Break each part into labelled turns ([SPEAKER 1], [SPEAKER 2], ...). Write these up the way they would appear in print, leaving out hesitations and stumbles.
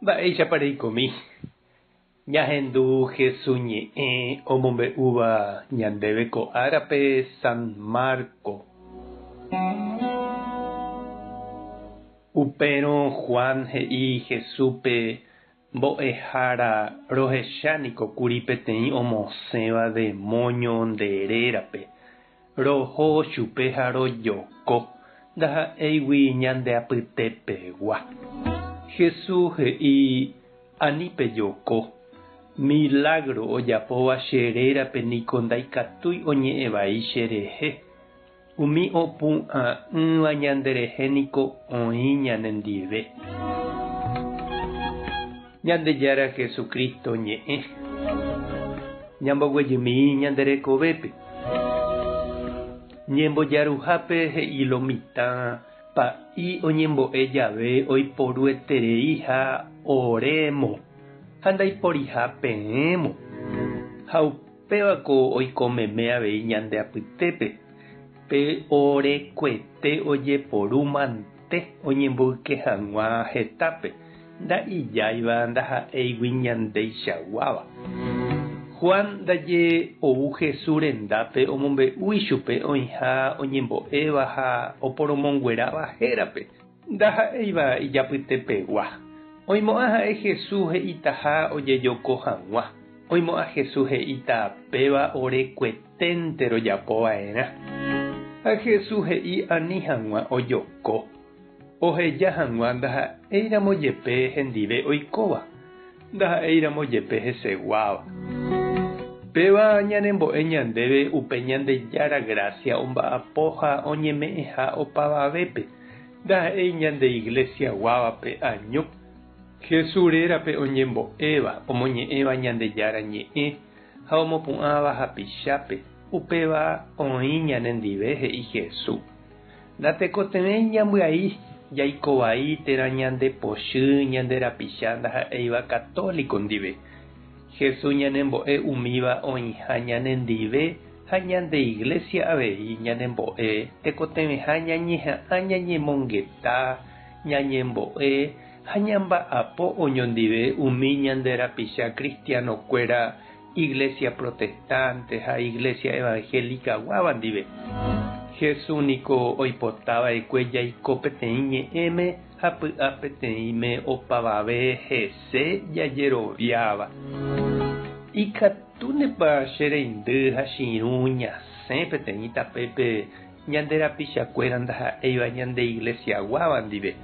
[SPEAKER 1] Mba'éichapa reikomi? Ñahendu Hesu ñe'ẽ omombe'úva ñandéve ko árape San Marco. Upérõ Juan he'i Jesúspe, Mbo'ehára, rohecha niko kuri peteĩ omosẽva demóño nde rérape. Roho chupe ha rojoko, ndaha'éigui ñande apytepegua. Jesús he'i, Ani pejoko. Milágro ojapóva che rérape niko ndaikatúi oñe'ẽ vai cherehe. Umi opu'ã'ỹva ñanderehe niko oĩ ñanendive. Ñandejára Jesucristo ñe'ẽ. Ñamboguejymi ñande rekovépe. Ñembojaruhápe he'i lo mitã pa'i oñembo'e jave oiporuetereiha orémo ha ndaiporiha peẽmo. Ha upévako oiko meme avei ñande apytépe, pe orekuete ojeporu mante oñemboyke hag̃ua hetápe. Nda'ijáiva ndaha'éigui ñandeichaguáva. Juan ndaje ou Jesús rendápe omombe'u ichupe oĩha oñembo'éva ha oporomongueráva hérape, ndaha'éiva ijapytepegua. Oimo'ã ha'e Jesús he'itaha ojejoko hag̃ua. Oimo'ã Jesús he'íta péva ore kueténte rojapo va'erã. Ha Jesús he'i ani hag̃ua ojoko. Oheja hag̃ua ndaha'éiramo jepe hendive oikóva, ndaha'éiramo jepe heseguáva. Péva ñanembo'e ñandéve upe Ñandejára grásia omba'apo ha oñeme'ẽha opavavépe, ndaha'éi ñande iglesia-guávape año. Jesús rérape oñembo'éva, omoñe'ẽva Ñandejára ñe'ẽ ha omopu'ãva hapichápe, upéva oĩ ñanendive, he'i Jesús. Natekotevẽi ñambyai, jaiko vai térã ñande pochy ñande rapicha ndaha'éiva católico ndive. Jesús ñanembo'e umíva oĩha ñanendive ha ñande Iglesia avei ñanembo'e tekotevẽha ñañeha'ã ñañemongeta, ñañembo'e ha ñamba'apo oñondive umi ñande rapicha cristiano-kuéra Iglesia protestante ha Iglesia evangélica guáva ndive. Jesús niko oipota va'ekue jaiko peteĩ ñe'ẽme ha py'a peteĩme opavave hese jajeroviáva. Ikatúnepa che reindy ha che irũ ñasẽ peteĩ tapépe ñande rapichakuéra ndaha'éiva ñande iglesia guáva ndive?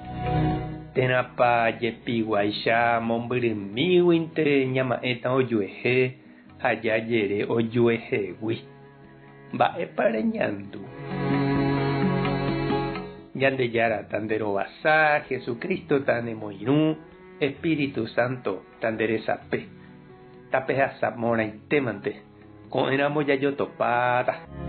[SPEAKER 1] Térãpa jepiguáicha mombyrymíguinte ñama'ẽta ojuehe ha jajere ojuehegui? Mba'épa reñandu? Ñandejára tanderovasa, Jesucristo tanemoirũ, Espíritu Santo tanderesape. Tapehasa morãitémante, ko'ẽramo jajotopáta.